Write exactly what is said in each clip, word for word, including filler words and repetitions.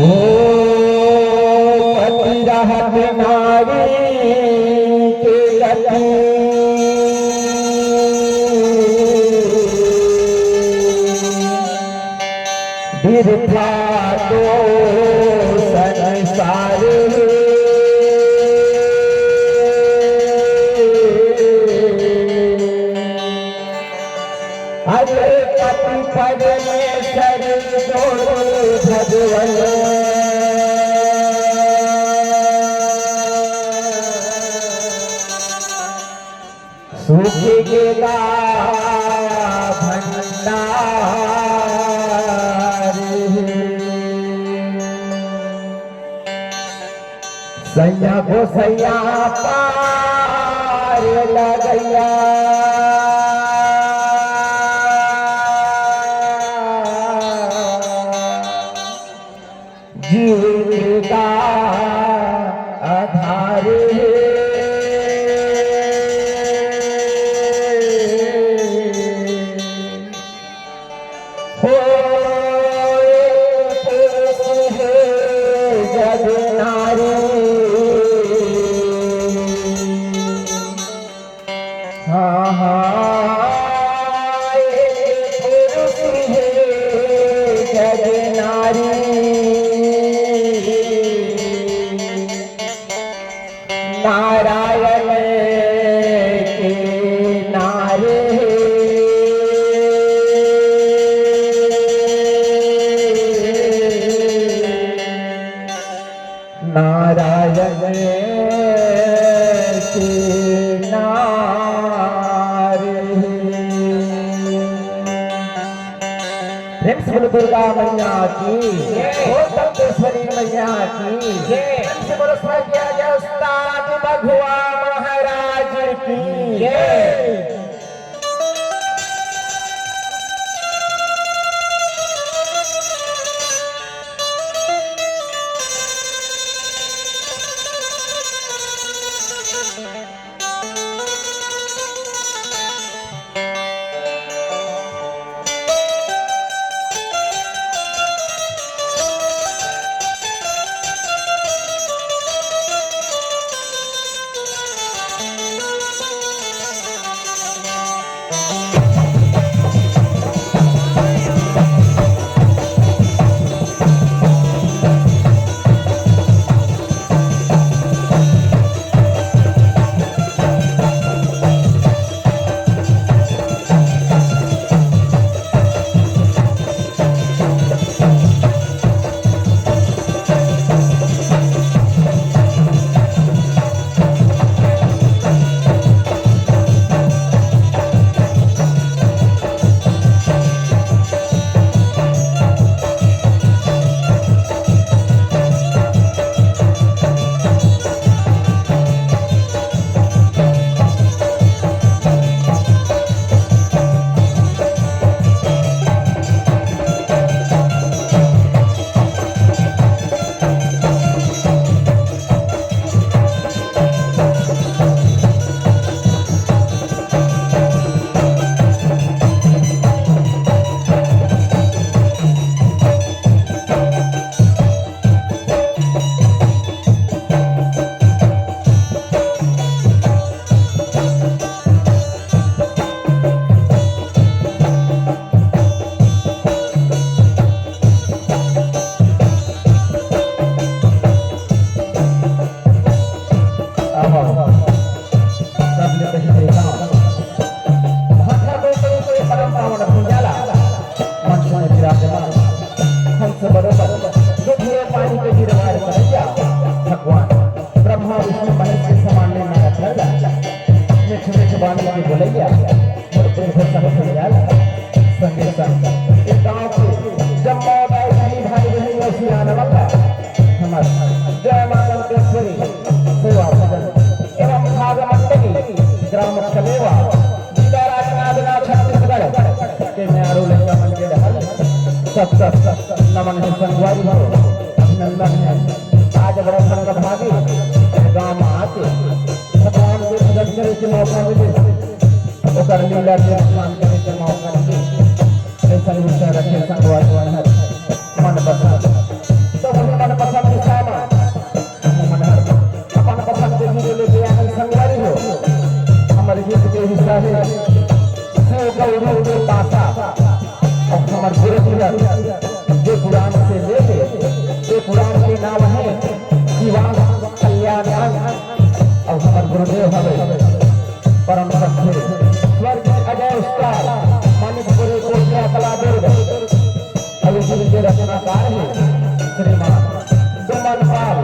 ओ पति रहत नारी के गति, बिरथा तो संसार हे। अरे पति परमेश्वर जोड़ी भगवन, सुख के गा भंडार हे। सैया गोसैया पार लगैया, जीव के का आधार हे। हो एक पुरुष हे जग नारी। हाँ, हाँ, एक पुरुष हे जग नारी। नारायण के नारी। नारायण के नारी। प्रेम से बोलो दुर्गा मैया की, जय। बोल दंतेश्वरी मैया की, जय। प्रेम से बोलो स्वर्गीय जय उस्ताद मघवा महाराज की, जय। आहो, सबले पहिले भाखा दो सौ रुपये परम पावन पूजा ला, मंच में विराजमान, हमसे बरोबर, दो घड़े पानी के गिरवार करैया, भगवान, ब्रह्मा विष्णु महेश के समान निर्माण करला, मीठ मीठ बानी के बोलैया, मोर प्रेम हो सब भैया ला। संगे संग ए गांव के जम्मो दाई दीदी भाई बहिनी अउ सियानवा ला हमर जय मां दंतेश्वरी सेवा सदन एवं भाग मंडली ग्राम कलेवा जिला राजनांदगांव छत्तीसगढ़ के म्यारू लइका मन के डहर सत सत नमन हे संगवारी हो, अभिनंदन हे। आज बड़ा संग भागी ए गांव म आके भगवान के पूजन करे के मौका मिले। ओकर लीला के स्मरण करे के मौका मिले। अइसन विषय रखे संगवारी मन हर मन बसा। तो बोले रचनाकार हे श्रीमान डोमनपाल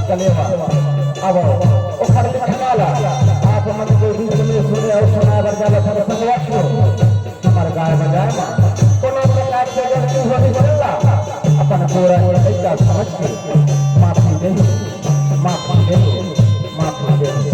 कलेवा। अब ओखर लिखना ला आप मन के बीच में सुने अउ सुनाए बर जावत हन संगवारी हो। हमर गाय बजाए म कोनो प्रकार के गलती होही तेला अपन पूरा हृदय का समझ के माफी देहू, माफी देहू, माफी देहू।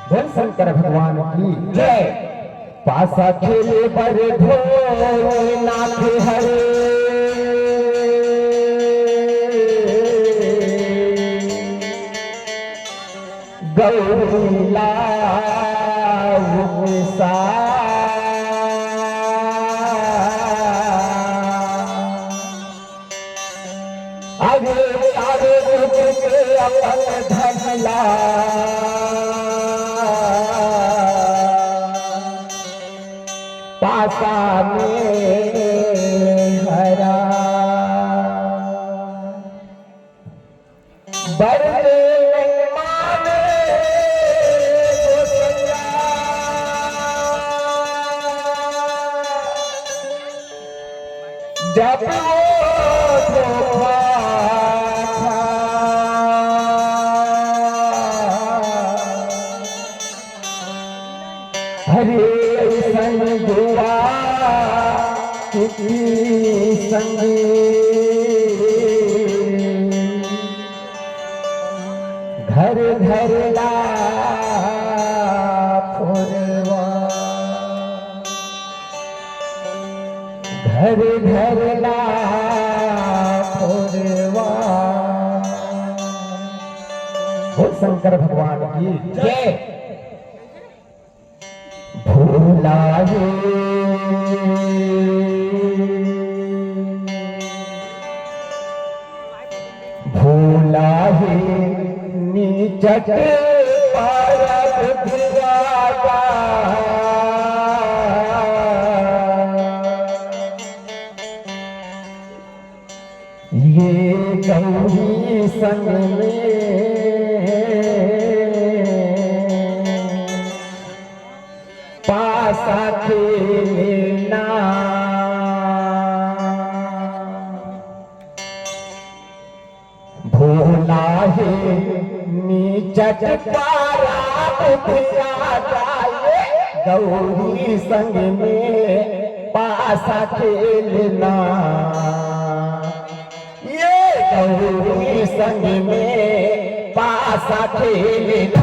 बोल शंकर भगवान की जय। पासा खेले बर ढोल नाचे हरे, गौरी ला उकसा। अरे, अरे, रुक के अपन धन ला पासा में हरा। बरते नहीं माने गोसैया, जब वो धोखा खा। अरे अइसन दुआ कितनी संगी, घर घर ला फोरवा, घर घर ला फोरवा। बोल शंकर भगवान की जय। भोला हे, भोला हे, निचट परब धिराता। ये गौरी संग में पासा खेलना। भोला हे निचट पारा बुधिया जाए, गौरी संग में पासा खेलना। ये गौरी संग में पासा खेलना।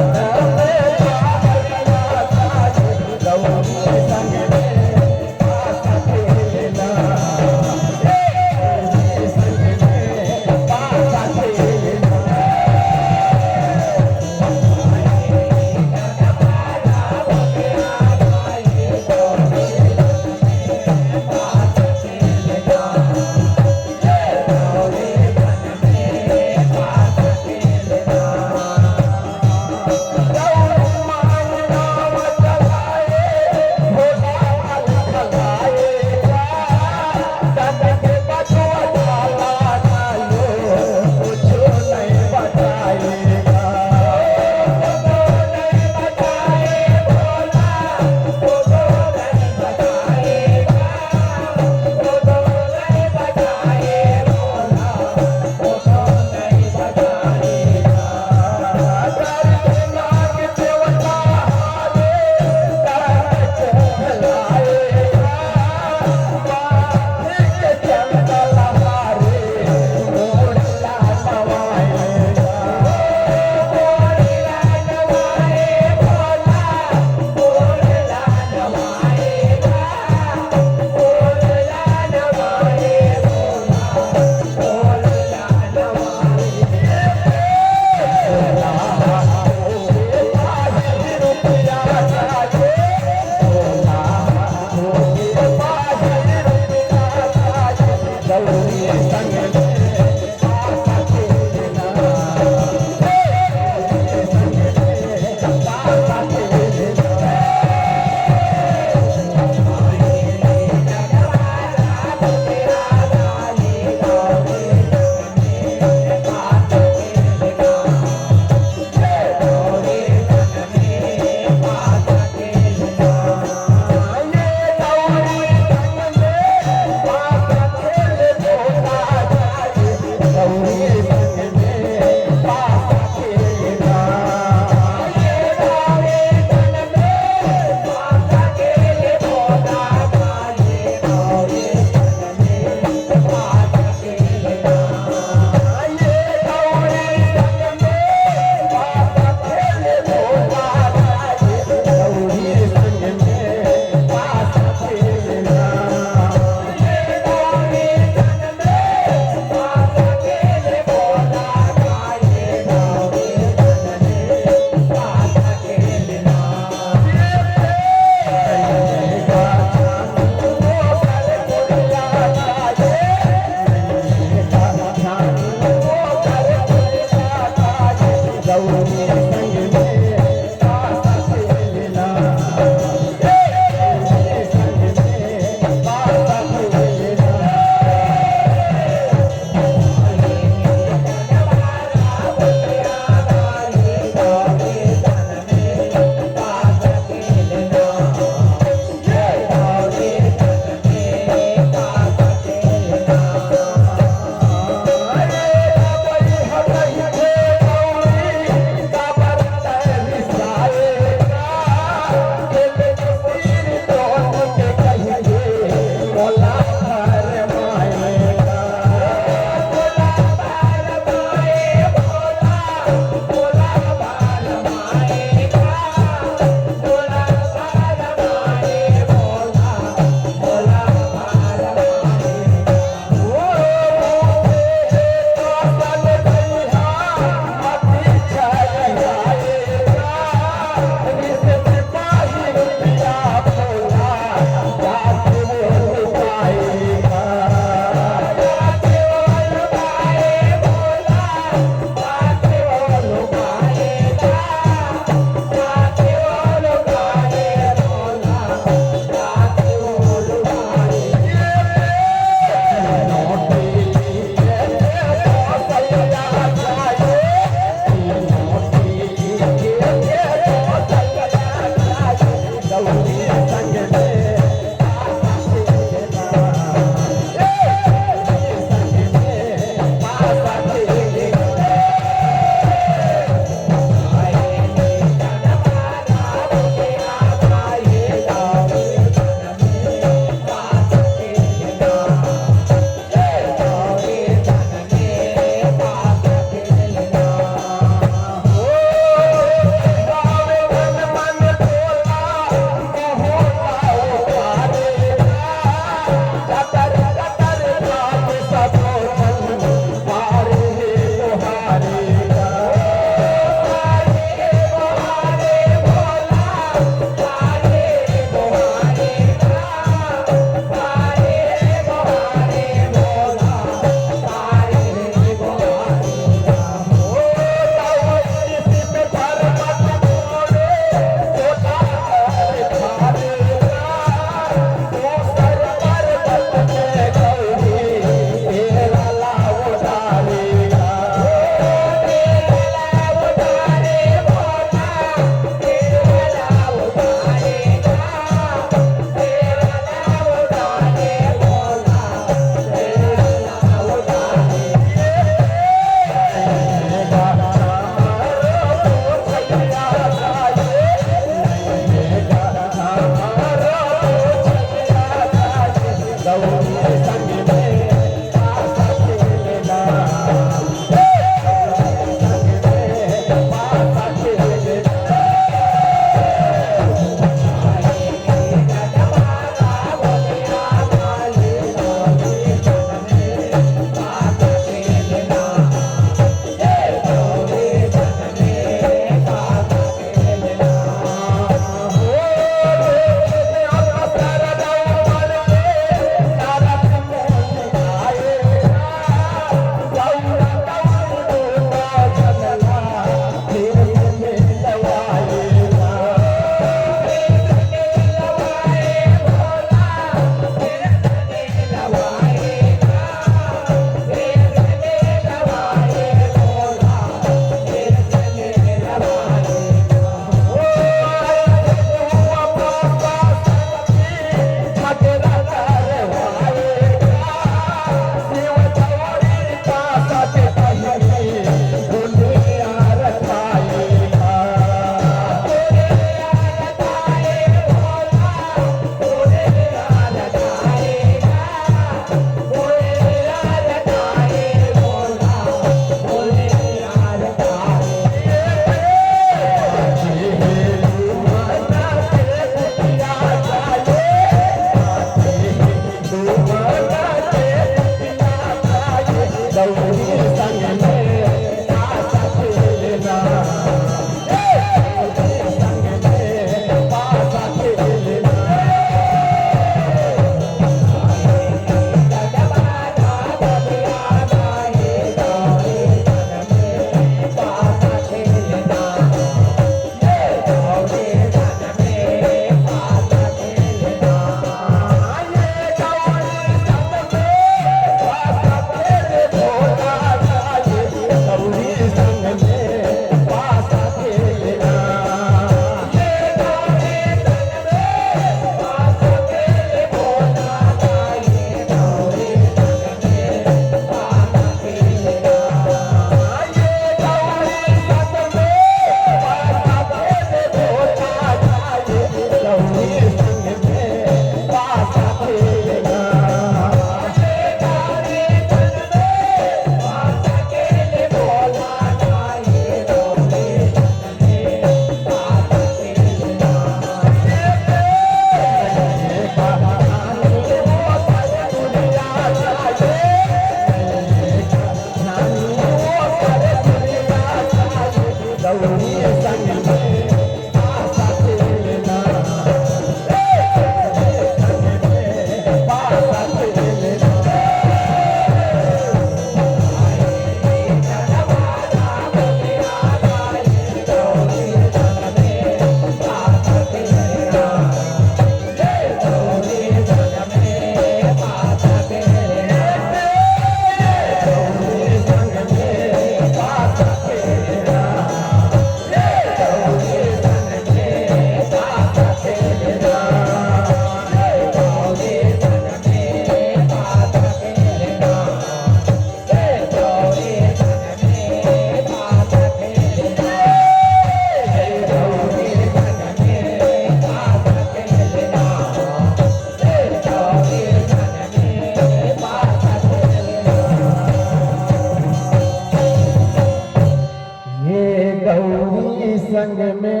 संग में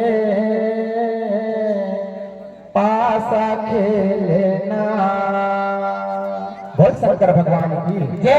पासा खेलना। बोल शंकर भगवान की जय।